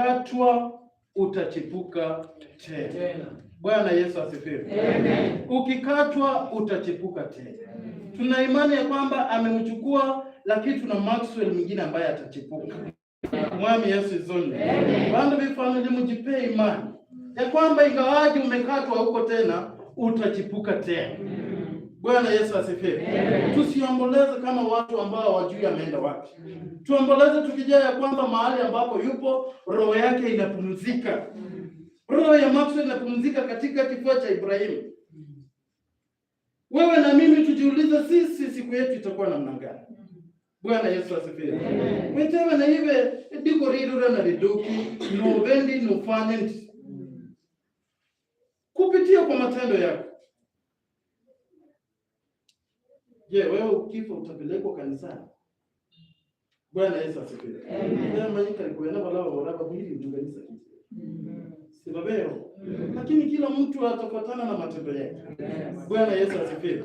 Ukikatwa utachipuka tena. Bwana Yesu asifiwe. Ukikatwa utachipuka tena. Tuna imani ya kwamba amemchukua, lakini tuna Maxwell mwingine ambaye atachipuka. Mwami Yesu izoni. Bandu bifamili, mjipe imani ya kwamba ingawaje umekatwa huko tena utachipuka tena. Bwana Yesu asifiwe. Tusiomboleze kama watu ambao hawajui ameenda wapi. Tuomboleze tukijua ya kwamba mahali ambapo yupo roho yake inapumzika. Roho ya Maxwell inapumzika katika kifua cha Ibrahimu. Wewe na mimi tujiulize, sisi siku yetu itakuwa namna gani? Bwana Yesu asifiwe. Wetewe na ibe diko rirura na riduku novendi nofanye ndi kupitia kwa matendo yako. Je, wewe ukifa utapelekwa kanisani? Bwana Yesu asifiwe. Manyika alikuwa wala wala mwili mkanisa sibabeo, lakini kila mtu atafuatana na matendo yake. Bwana Yesu asifiwe.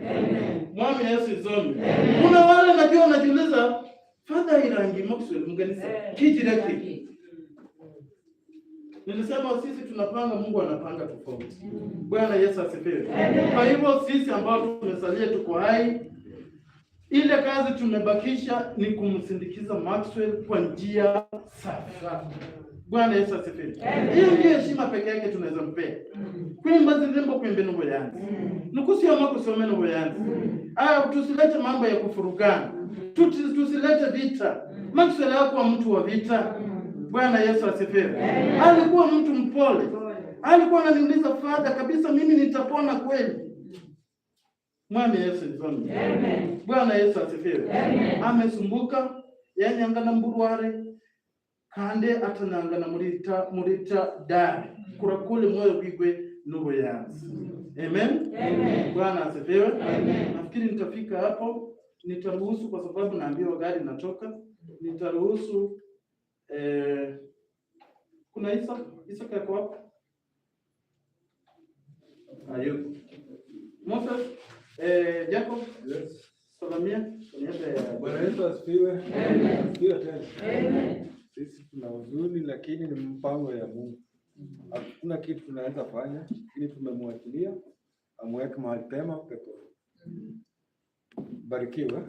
Mwami Yesu izomi. Kuna wale najua wanajiuliza, Father irangi Maxwell mkanisa kijiraki. Nilisema sisi tunapanga, Mungu anapanga tofauti. Bwana Yesu asifiwe. Kwa hivyo sisi ambao tumesalia tuko hai, ile kazi tumebakisha ni kumsindikiza Maxwell kwa njia safi. Bwana Yesu asifiwe. Hiyo ndiyo heshima peke yake tunaweza mpea. Kuimba zilimbo kuimbe nubuyanzi. Nukusioma kusome nubuyanzi. Aya, tusilete mambo ya kufurugana. Tusilete vita. Maxwell hakuwa mtu wa vita. Bwana Yesu asifiwe. Alikuwa mtu mpole. Alikuwa ananiuliza, Father, kabisa mimi nitapona kweli? Mwami Yesu izoni. Bwana Yesu asifiwe. Amesumbuka yanyangana mburware kande atanangana murita murita dare kurakule moyo gwigwe n'ubuyanzi. Amen. Bwana asifiwe. Nafikiri nitafika hapo, nitaruhusu kwa sababu naambiwa gari natoka. Nitaruhusu kuna Isa, Isa kako wapi? Hayuko. Moses, Jacob, Yes. salamia kwa niaba ya Bwana Yesu asifiwe. Asifiwe tena. Sisi tuna huzuni, lakini ni mpango ya Mungu. Hakuna kitu tunaweza fanya, lakini tumemwachilia amweke mahali pema peponi. Barikiwe.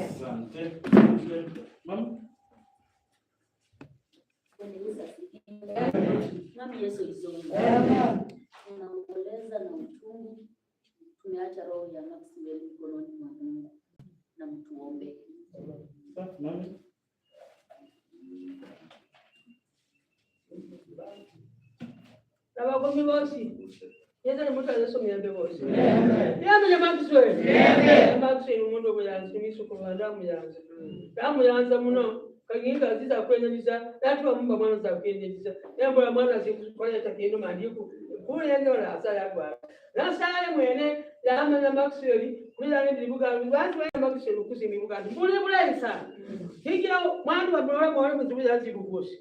Asante. Asante. Mama? Bwana Yesu asifiwe. Mwami Yesu izonga. Tunaomboleza na uchungu, tumeacha roho ya Maxwell mikononi mwa Mungu na mtuombe. Safi, mama. Nabagomi bosi yeza nemutwaza somyambe bosi yambe ja Maxwell. Maxwell omuntu obuyanzi misuku ndamuyanza ndamuyanza muno kaginga aziza kwenyaniza natuwa mumba mwana za kwenyaniza yambola mwana zikukoleta kindu mandiku kulendola asala gwala nasale mwene yamanya Maxwell kulira ndili bugandu bantu ba Maxwell kusimi bugandu mbuli bulayi sana hikira mwandu wa mwana mwana muzibu yazikugosi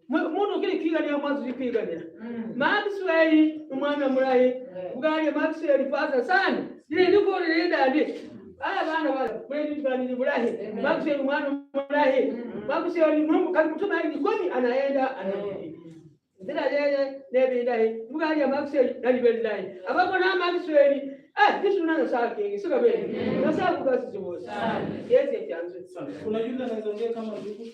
mundu kili kigania mwazi kwigania Maxwell umwana mulayi bugaliye Maxwell faza sana lili ndikuulira ndi aya bana bana mweni bani bulahi Maxwell umwana mulahi Maxwell Mungu kalimtuma ili anaenda anarudi nzira yeye nebindahi bugaliye Maxwell nalibelilahi ababona Maxwell kisuna sake sikabe nasa kugasi bose yeze cyanzu. Asante. Kuna yule anaweza ongea kama ndugu?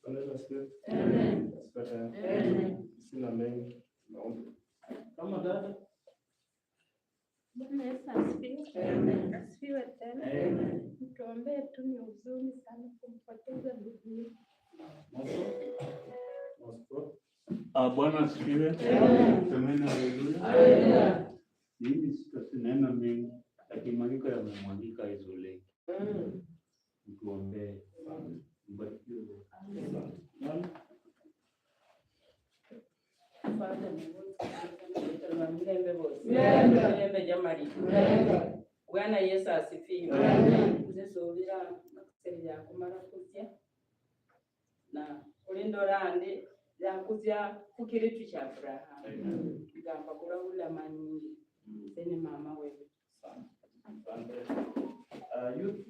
Bwana Yesu asifiwe. Asifiwe tena. Sina mengi, naomba. Kama dada? Bwana Yesu asifiwe. Asifiwe tena. Mtuombee tu, ni huzuni sana kumpoteza ndugu yetu. Mosco? Mosco. Ah, Bwana asifiwe. Semeni haleluya. Mimi sitasinena mengi, lakini maandiko yamemwagika haizoleki. Mtuombee. Mbarikiwe. Mama? Mirembe bose. Mirembe jamali. Bwana Yesu asifiwe. Nze suubira Maxwell yakumala kuzya na kulindora ndi yakuzya kukiritu cha Abrahamu gamba kulawula manyingi nze ni mama wewe. Asante. Youth?